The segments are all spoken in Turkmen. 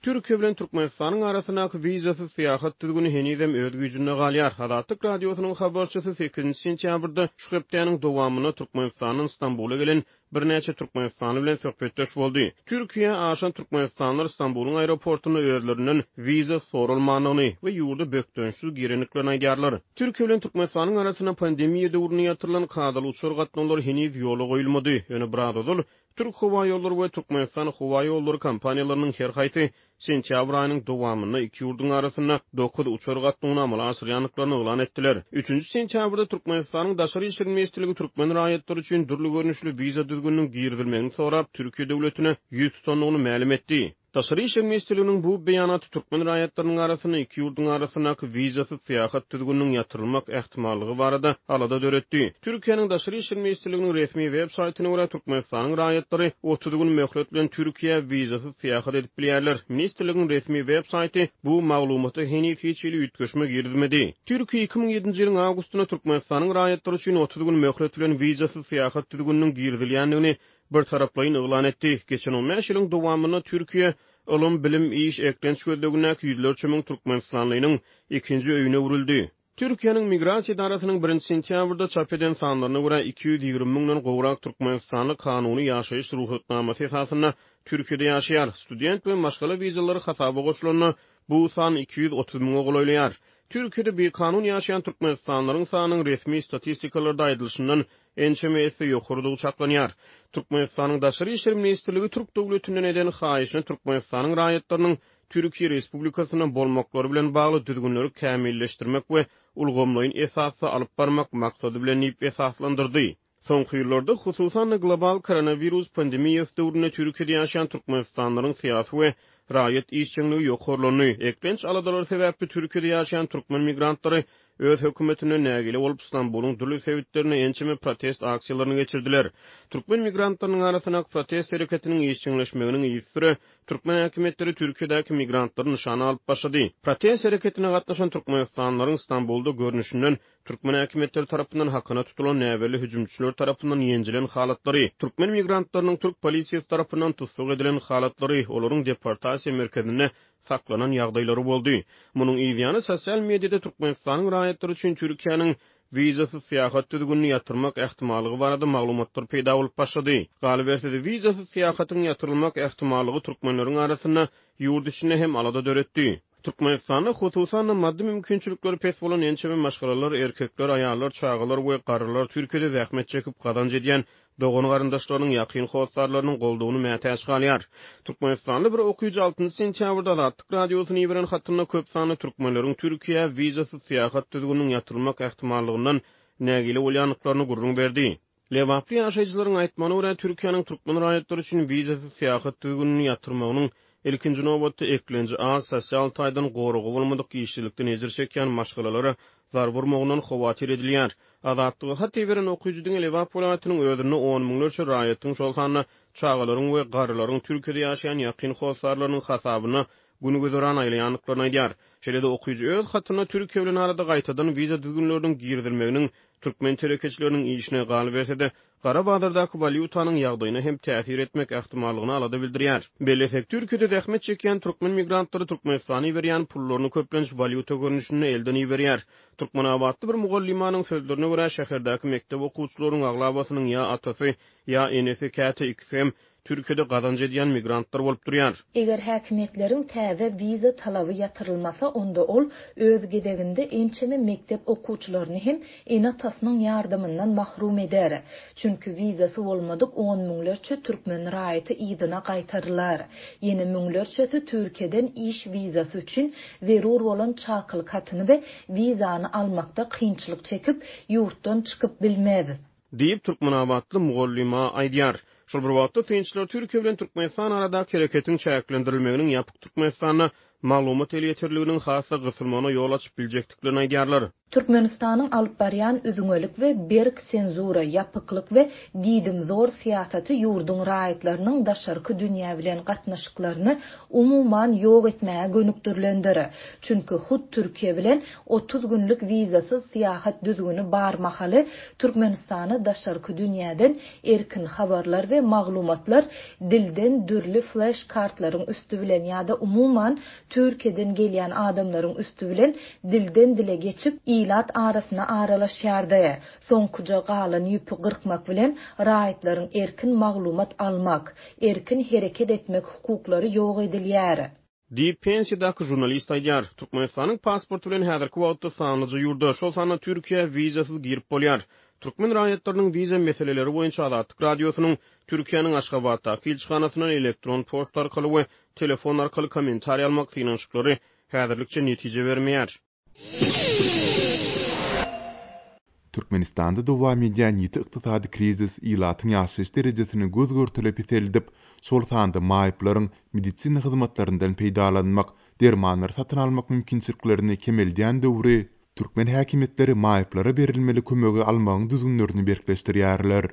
Türkiýe bilen Türkmenistanyň arasyndaky wizasyz syýahat düzgüni henizem öz güýjünde galýar. Azatlyk Radiosynyň habarçysy sekizinji sentýabrda şu hepdäniň dowamynda Türkmenistandan Stambula gelen birnäçe türkmenistanly bilen söhbetdeş boldy. Türkiýä aşan türkmenistanlylar Stambulyň aeroportunda özlerinden wiza soralmandygyny we ýurda bökdençsiz girendiklerini aýdýarlar. Türkiýe bilen Türkmenistanyň arasynda pandemiýa döwründe ýatyrylan kadaly uçar gatnawlary heniz ýola goýulmady. Ýöne biraz ozal Türkhowaýollary we Türkmenistan howaýollary kompaniýalarynyň her haýsy sentýabr aýynyň dowamynda iki ýurduň arasynda dokuz uçar gatnawyny amala aşyrýandyklaryny yglan etdiler. Üçünji sentýabrda Türkmenistanyň Daşary işler ministrligi türkmen raýatlary üçin dürli görnüşli wiza düzgüniniň girizilmegini sorap, Türkiýe döwletine ýüz tutandygyny mälim etdi. Daşary işler ministrliginiň bu beýanaty türkmen raýatlarynyň arasynda iki ýurduň arasyndaky wizasyz syýahat düzgüniniň ýatyrylmak ähtimallygy barada alada döretdi. Türkiýäniň Daşary işler ministrliginiň resmi web saýtyna görä, Türkmenistanyň raýatlary 30 gün möhlet bilen Türkiýä wizasyz syýahat edip bilýärler. Ministrligiň resmi web saýty bu maglumata heniz hiç hili üýtgeşme girizmedi. Türkiýe 2007-nji ýylyň awgustynda Türkmenistanyň raýatlary üçin 30 gün möhlet bilen wizasyz syýahat düzgüniniň girizilýändigini birtaraplaýyn yglan etdi. Geçen on bäş ýylyň dowamynda Türkiýe ylym, bilim, iş, eklenç gözlegindäki ýüzlerçe müň türkmenistanlynyň ikinji öýüne öwrüldi. Türkiýäniň Migrasiýa edarasynyň birinji sentýabrda çap eden sanlaryna görä, 220 müňden gowrak türkmenistanly kanuny ýaşaýyş rugsatnamasy esasynda Türkiýede ýaşaýar. Student we maşgala wizalary hasaba goşulanda, bu san 230 müňe golaýlaýar. Türkiýede bikanun ýaşaýan türkmenistanlylaryň sanynyň resmi statistikalarda aýdylyşyndan ençeme esse ýokarydygy çaklanýar. Türkmenistanyň Daşary işler ministrligi türk döwletinden eden haýyşyny Türkmenistanyň raýatlarynyň Türkiýe Respublikasynda bolmaklary bilen bagly düzgünleri kämilleşdirmek we ulgamlaýyn esasda alyp barmak maksady bilen diýip esaslandyrdy. Soňky ýyllarda, hususan-da global koronawirus pandemiýasy döwründe Türkiýede ýaşaýan türkmenistanlylaryň syýasy we raýat işjeňligi ýokarlandy. Eklenç aladalary sebäpli Türkiýede ýaşaýan türkmen migrantlary öz hökümetinden nägile bolup, Stambulyň dürli sebitlerinde ençeme protest aksiýalaryny geçirdiler. Türkmen migrantlarynyň arasyndaky protest hereketiniň işjeňleşmeginiň yzysüre, türkmen häkimiýetleri Türkiýedäki migrantlary nyşana alyp başlady. Protest hereketine gatnaşan türkmenistanlylaryň Stambulda görnüşinden türkmen häkimiýetleri tarapyndan hakyna tutulan näbelli hüjümçiler tarapyndan ýenjilen halatlary, türkmen migrantlarynyň türk polisiýasy tarapyndan tussag edilen halatlary, olaryň deportasiýa merkezinde saklanan ýagdaýlary boldy. Munuň yzýany sosial mediada Türkmenistanyň raýatlary üçin Türkiýäniň wizasyz syýahat düzgünini ýatyrmak ähtimallygy barada maglumatlar peýda bolup başlady. Galyberse-de, wizasyz syýahatyň ýatyrylmak ähtimallygy türkmenleriň arasynda ýurt içinde hem alada döretdi. Türkmenistanda, hususan-da, maddy mümkinçilikleri pes bolan ençeme maşgalalar, erkekler, aýallar, çagalar we garrylar Türkiýede zähmet çekip gazanç edýän dogan-garyndaşlarynyň, ýakyn hossarlarynyň goldawyna mätäç galýar. Türkmenistanly bir okyjy altynjy sentýabrda Azatlyk Radiosyna iberen hatynda köp sanly türkmenleriň Türkiýä wizasyz syýahat düzgüniniň ýatyrylmak ähtimallygyndan nägile bolýandyklaryny gürrüň berdi. Lebaply ýaşaýjylaryň aýtmagyna görä, Türkiýäniň türkmen raýatlary üçin wizasyz syýahat düzgünini ýatyrmagynyň ilkinji nobatda eklenji az, sosial taýdan goragy bolmadyk işsizlikden ejir çekýän maşgalalara zarba urmagyndan howatyr edilýär. Azatlyga hat iberen okyjy diňe Lebap welaýatynyň özünde on müňlerçe raýatyň, şol sanda çagalaryň we garrylaryň Türkiýede ýaşaýan ýakyn hossarlarynyň hasabyna gün-güzeran aýlaýandyklaryny aýdýar. Şeýle-de okyjy öz hatynda Türkiýe bilen arada gaýtadan wiza düzgünleriniň girizilmeginiň türkmen telekeçileriniň işine, galyberse-de, gara bazardaky walýutanyň ýagdaýyna hem täsir etmek ähtimallygyna alada bildirýär. Bellesek, Türkiýede zähmet çekýän türkmen migrantlary Türkmenistana iberýän pullaryny köplenç walýuta görnüşinde elden iberýär. Türkmenabatly bir mugallymanyň sözlerine görä, şäherdäki mekdep okuwçylarynyň aglabasynyň ýa atasy, ýa enesi, käte ikisi hem Türkiýede gazanç edýän migrantlar bolup durýar. Eger häkimiýetleriň täze wiza talaby ýatyrylmasa, onda ol öz gezeginde ençeme mekdep okuwçylaryny hem ene-atasynyň ýardamyndan mahrum eder. Çünki wizasy bolmadyk on müňlerçe türkmen raýaty yzyna gaýtarylar. Ýene müňlerçesi Türkiýeden iş wizasy üçin zerur bolan çakylyk hatyny we wizany almakda kynçylyk çekip, ýurtdan çykyp bilmez. Diýip, türkmenabatly mugallyma aýdýar. Şol bir wagtda, synçylar Türkiýe bilen Türkmenistan aradaky hereketiň çäklendirilmeginiň ýapyk Türkmenistanda. maglumat elýeterliginiň has-da gysylmagyna ýol açyp biljekdiklerini aýdýarlar. Türkmenistanyň alyp barýan üzňelik we berk senzura, ýapyklyk we diýdimzor syýasaty ýurduň raýatlarynyň daşarky dünýä bilen gatnaşyklaryny umuman ýok etmäge gönükdirilendir. Çünki hut Türkiýe bilen 30 günlük wizasyz syýahat düzgüni bar mahaly Türkmenistana daşarky dünýäden erkin habarlar we maglumatlar dilden dürli fleş kartlaryň üsti bilen ýa-da umuman Türkiýeden gelýän adamlaryň üsti bilen dilden-dile geçip, ilat arasyna aralaşýardy. Soňkuja galan ýüpi gyrkmak bilen, raýatlaryň erkin maglumat almak, erkin hereket etmek hukuklary ýok edilýär. Diýip, pensiýadaky žurnalist aýdýar. Türkmenistanyň pasporty bilen häzirki wagtda sanlyja ýurda, şol sanda Türkiýä wizasyz girip bolýar. Türkmen raýatlarynyň wiza meseleleri boýunça Azatlyk Radiosynyň Türkiýäniň Aşgabatdaky ilçihanasyndan elektron poçta arkaly we telefon arkaly kommentariý almak synanyşyklary häzirlikçe netije bermeýär. Türkmenistanda dowam edýän ýiti ykdysady krizis ilatyň ýaşaýyş derejesini göz-görtele peseldip, şol sanda maýyplaryň medisina hyzmatlaryndan peýdalanmak, dermanlary satyn almak mümkinçiliklerini kemeldýän döwri türkmen häkimiýetleri maýyplara berilmeli kömegi almagyň düzgünlerini berkleşdirýärler.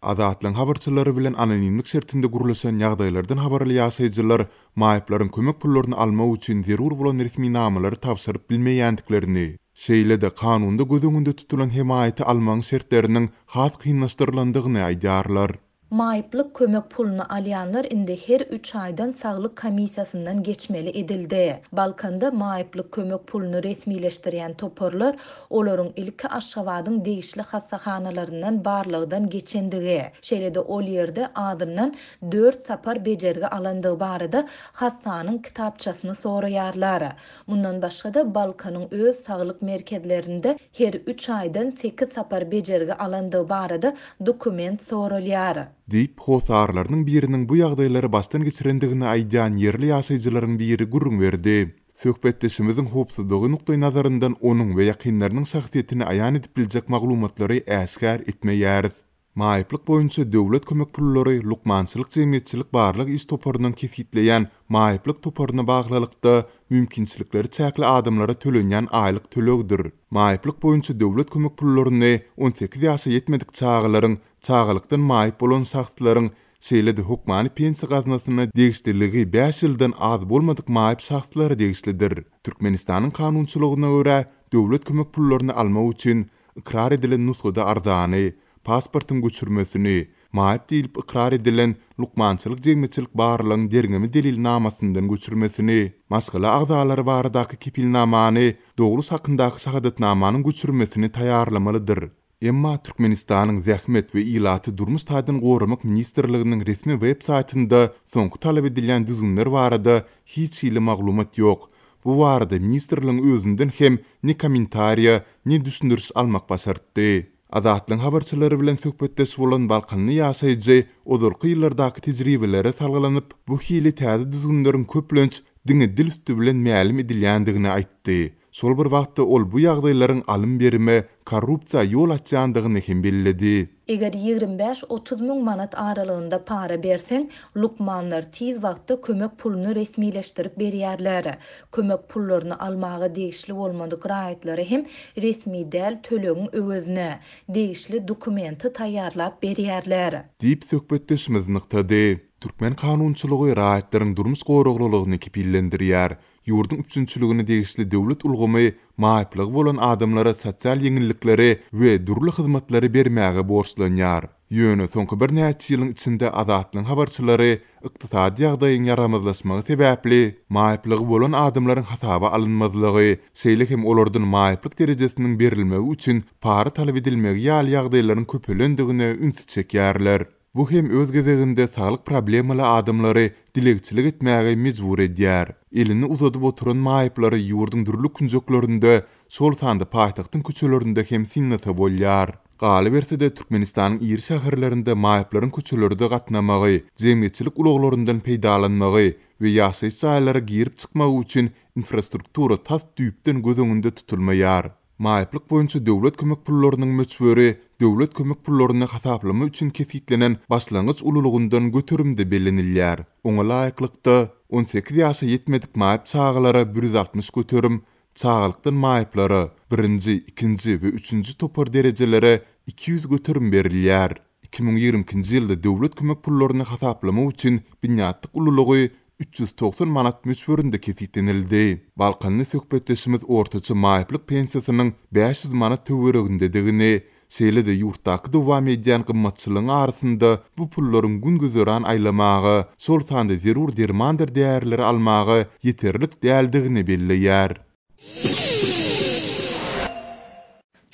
Azatlygyň habarçylary bilen anonimlik şertinde gürleşen ýagdaýlardan habarly ýaşaýjylar maýyplaryň kömek pullaryny almak üçin zerur bolan resminamalary tabşyryp bilmeýändiklerini, şeýle-de kanunda göz öňünde tutulan hemaýaty almagyň şertleriniň has kynlaşdyrylandygyny aýdýarlar. Maýyplyk kömek puluny alýanlar indi her üç aýdan saglyk komissiýasyndan geçmeli edildi. Balkanda maýyplyk kömek puluny resmileşdirýän toparlar Olaryň ilki Aşgabadyň degişli hassahanalaryndan barlagdan geçendigi, şeýle-de ol ýerde azyndan dört sapar bejergi alandygy barada hassanyň kitapçasyny soraýarlar. Mundan başga-da, Balkanyň öz saglyk merkezlerinde her üç aýdan sekiz sapar bejergi alandygy barada dokument soralýar. Diýip, hossarlarynyň biriniň bu ýagdaýlary başdan geçirendigini aýdýan ýerli ýaşaýjylaryň biri gürrüň berdi. Söhbetdeşimiziň howpsuzlygy nukdaýnazaryndan onuň we ýakynlarynyň şahsyýetini aýan edip biljek maglumatlary äşgär etmeýäris. Maýyplyk boýunça döwlet kömek pullary lukmançylyk-jemgyýetçilik barlag iş toparynyň kesgitleýän maýyplyk toparyna baglylykda mümkinçilikleri çäkli adamlara tölenýän aýlyk tölegdir. Maýyplyk boýunça döwlet kömek pullaryny 18 ýaşa ýetmedik çagalaryň, çagalykdan maýyp bolan şahslaryň Şeýle-de hökmany pensiýa gaznasyna degişliligi bäş ýyldan az bolmadyk maýyp şahslara degişlidir. Türkmenistanyň kanunçylygyna görä, döwlet kömek pullaryny almak üçin ykrar edilen nusgada arzany, pasportyň göçürmesini, maýyp diýlip ykrar edilen lukmançylyk-jemgyýetçilik barlagyň derňeme delilnamasyndan göçürmesini, maşgala agzalary baradaky kepilnamany, dogluş hakyndaky şahadatnamanyň göçürmesini taýýarlamalydyr. Emma Türkmenistanyň Zähmet we ilaty durmuş taýdan goramak ministrliginiň resmi web saýtynda soňky talap edilýän düzgünler barada hiç hili maglumat ýok. Bu barada ministrligiň özünden hem ne kommentariýa, ne düşündiriş almak başartdy. Azatlygyň habarçylary bilen söhbetdeş bolan balkanly ýaşaýjy ozalky ýyllardaky tejribelere salgylanyp, bu hili täze düzgünleriň köplenç diňe dil üsti bilen mälim edilýändigini aýtdy. Şol bir wagtda ol bu ýagdaýlaryň alym-berime, korrupsiýa ýol açýandygyny hem belledi. Eger 25-30 müň manat aralygynda para berseň, lukmanlar tiz wagtda kömek puluny resmileşdirip berýärler. Kömek pullaryny almaga degişli bolmadyk raýatlara hem resmi däl tölegiň öwezine, degişli dokumenti taýýarlap berýärler. Diýip, söhbetdeşimiz nygtady. Türkmen kanunçylygy raýatlaryň durmuş goraglylygyny kepillendirýär. Ýurduň üpjünçiligine degişli döwlet ulgamy maýyplygy bolan adamlara sosial ýeňillikleri we dürli hyzmatlary bermäge borçlanýar. Ýöne soňky birnäçe ýylyň içinde Azatlygyň habarçylary ykdysady ýagdaýyň ýaramazlaşmagy sebäpli maýyplygy bolan adamlaryň hasaba alynmazlygy, şeýle hem olardan maýyplyk derejesiniň berilmegi üçin para talap edilmegi ýaly ýagdaýlaryň köpelendigine ünsi çekýärler. Bu hem öz gezeginde saglyk problemaly adamlary dilegçilik etmäge mejbur edýär. Elini uzadyp oturan maýyplary ýurduň dürli künjeklerinde, şol sanda paýtagtyň köçelerinde hem synlasa bolýar. Galyberse-de, Türkmenistanyň iri şäherlerinde maýyplaryň köçelerde gatnamagy, jemgyýetçilik ulaglaryndan peýdalanmagy we ýaşaýyş jaýlara girip-çykmagy üçin infrastruktura tas düýpden göz öňünde tutulmaýar. Maýyplyk boýunça döwlet kömek pullarynyň möçberi döwlet kömek pullaryny hasaplama üçin kesgitlenen başlangyç ululygyndan göterimde bellenilýär. Oňa laýyklykda. 18 ýaşa ýetmedik maýyp çagalara 160 göterim, çagalykdan maýyplara, birinji, ikinji we üçünji topar derejelere 200 göterim berilýär. 2022-nji ýylda döwlet kömek pullaryny hasaplamak üçin binýatlyk ululygy 390 manat möçberinde kesgitlenildi. Balkanly söhbetdeşimiz ortaça maýyplyk pensiýasynyň 500 manat töweregindedigini, şeýle-de ýurtdaky dowam edýän gymmatçylygyň arasynda bu pullaryň gün-güzeran aýlamaga, şol sanda zerur dermandyr därileri almaga ýeterlik däldigini belleýär.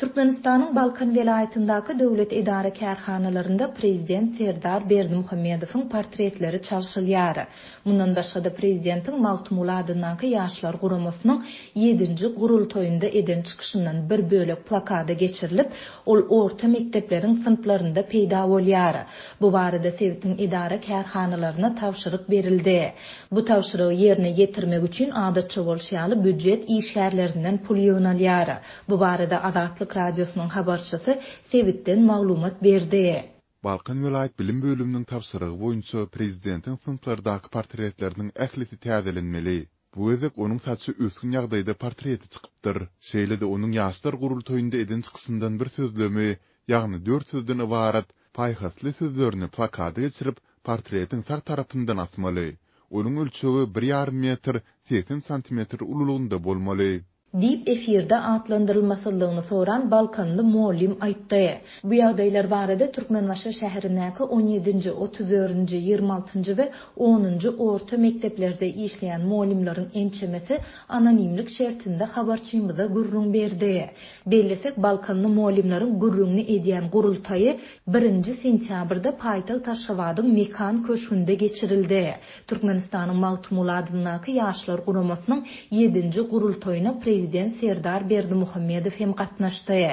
Türkmenistanyň Balkan welaýatyndaky döwlet edara-kärhanalarynda prezident Serdar Berdimuhamedowyň portretleri çalşylýar. Mundan başga-da prezidentiň Magtymguly adyndaky Ýaşlar guramasynyň ýedinji gurultaýynda eden çykyşyndan bir bölek plakada geçirilip, ol orta mekdepleriň synplarynda peýda bolýar. Bu barada sebitiň edara-kärhanalaryna tabşyryk berildi. Bu tabşyrygy ýerine ýetirmek üçin adatça bolşy ýaly býujet işgärlerinden pul ýygnalýar. Bu barada Azatlyk Radiosynyň habarçysy sebitden maglumat berdi. Balkan welaýat bilim bölüminiň tabşyrygy boýunça prezidentiň synplardaky portretleriniň ählisi täzelenmeli. Bu gezek onuň saçy ösgün ýagdaýda portreti çykypdyr. Şeýle-de onuň Ýaşlar gurultaýynda eden çykyşyndan bir sözlemi, ýagny dört sözden ybarat paýhasly sözlerini plakada geçirip, portretiň sag tarapyndan asmaly. Onuň ölçegi bir ýarym metr 80 santimetr ululygynda bolmaly. Diýip, efirde atlandyrylmasyzlygyny soran balkanly mugallym aýtdy. Bu ýagdaýlar barada Türkmenbaşy şäherindäki on ýedinji, otuz dördünji, 26 altynjy we onunjy orta mekdeplerde işleýän mugallymlaryň ençemesi anonimlik şertinde habarçymyza gürrüň berdi. Bellesek, balkanly mugallymlaryň gürrüňini edýän gurultaýy birinji sentýabrda paýtagt Aşgabadyň Mekan köşgünde geçirildi. Türkmenistanyň Magtymguly adyndaky Ýaşlar guramasynyň ýedinji gurultaýyna Prezident Serdar Berdimuhamedow hem gatnaşdy.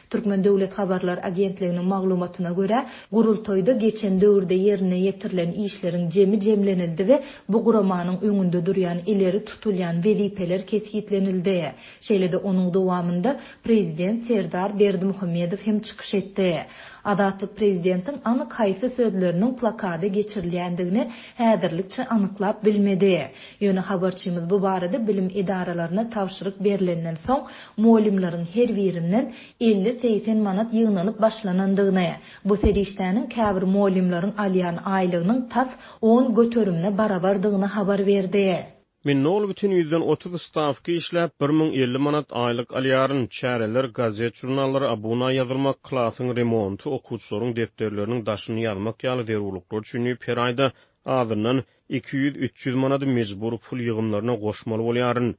Türkmen döwlet habarlar agentliginiň maglumatyna görä, gurultaýda geçen döwürde ýerine ýetirilen işleriň jemi jemlenildi we bu guramanyň öňünde durýan ileri tutulýan wezipeler kesgitlenildi. Şeýle-de onuň dowamynda Prezident Serdar Berdimuhamedow hem çykyş etdi. Azatlyk prezidentiň anyk haýsy sözleriniň plakada geçirilýändigini häzirlikçe anyklap bilmedi. Ýöne habarçymyz bu barada bilim edaralaryna tabşyryk berlenden soň, mugallymlaryň her birinden 50-80 manat ýygnalyp başlanandygyny, bu serişdäniň käbir mugallymlaryň alýan aýlygynyň tas on göterimine barabardygyny habar berdi. Men nol bütin ýüzden 30 stawka işläp, 1050 manat aýlyk alýaryn. Çäreler, gazet-žurnallara abuna ýazylmak, klasyň remonty, okuwçylaryň depderleriniň daşyny ýazmak ýaly zerurlyklar üçin diýip, her aýda azyndan 200-300 manady mejbur pul ýygymlaryna goşmaly bolýaryn.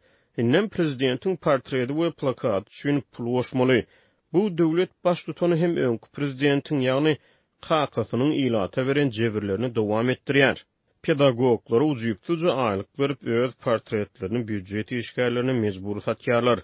Indem prezidentiň portreti we plakaty üçin pul goşmaly. Bu döwlet baştutany hem öňki prezidentiň, ýagny kakasynyň ilata beren jebirlerini dowam etdirýär. Pedagoglara ujypsyzja aýlyk berip, öz portretlerini býujet işgärlerine mejbury satýarlar.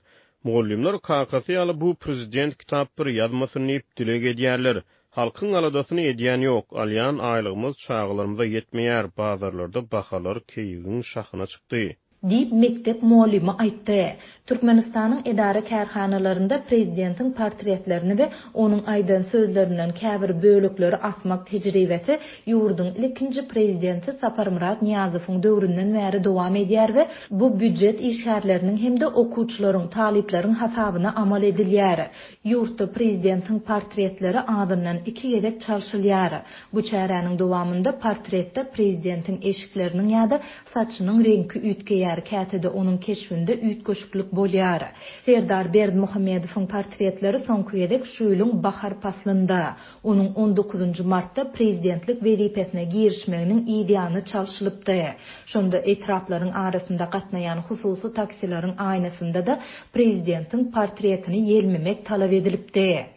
Mugallymlar kakasy ýaly bu prezident kitap bir ýazmasyn diýip dileg edýärler. Halkyň aladasyny edýän ýok. Alýan aýlygymyz çagalarymyza ýetmeýär, bazarlarda bahalar keýigiň şahyna çykdy. Diýip, mekdep mugallymy aýtdy. Türkmenistanyň edara-kärhanalarynda prezidentiň portretlerini we onuň aýdan sözlerinden käbir bölekleri asmak tejribesi ýurduň ilkinji prezidenti Saparmyrat Nyýazowyň döwründen bäri dowam edýär we bu býujet işgärleriniň hem-de okuwçylaryň, talyplaryň hasabyna amal edilýär. Ýurtda prezidentiň portretleri azyndan iki gezek çalşylýar. Bu çäräniň dowamynda portretde prezidentiň eşikleriniň ýa-da Saçynyň reňki üýtgeýär, käte-de onuň keşbinde üýtgeşiklik bolýar. Serdar Berdimuhamedowyň portretleri soňky gezek şu ýylyň bahar paslynda, onuň on dokuzynjy martda prezidentlik wezipesine girişmeginiň yzýany çalşylypdy. Şonda etraplaryň arasynda gatnaýan hususy taksileriň aýnasynda-da prezidentiň portretini ýelmemek talap edilipdi.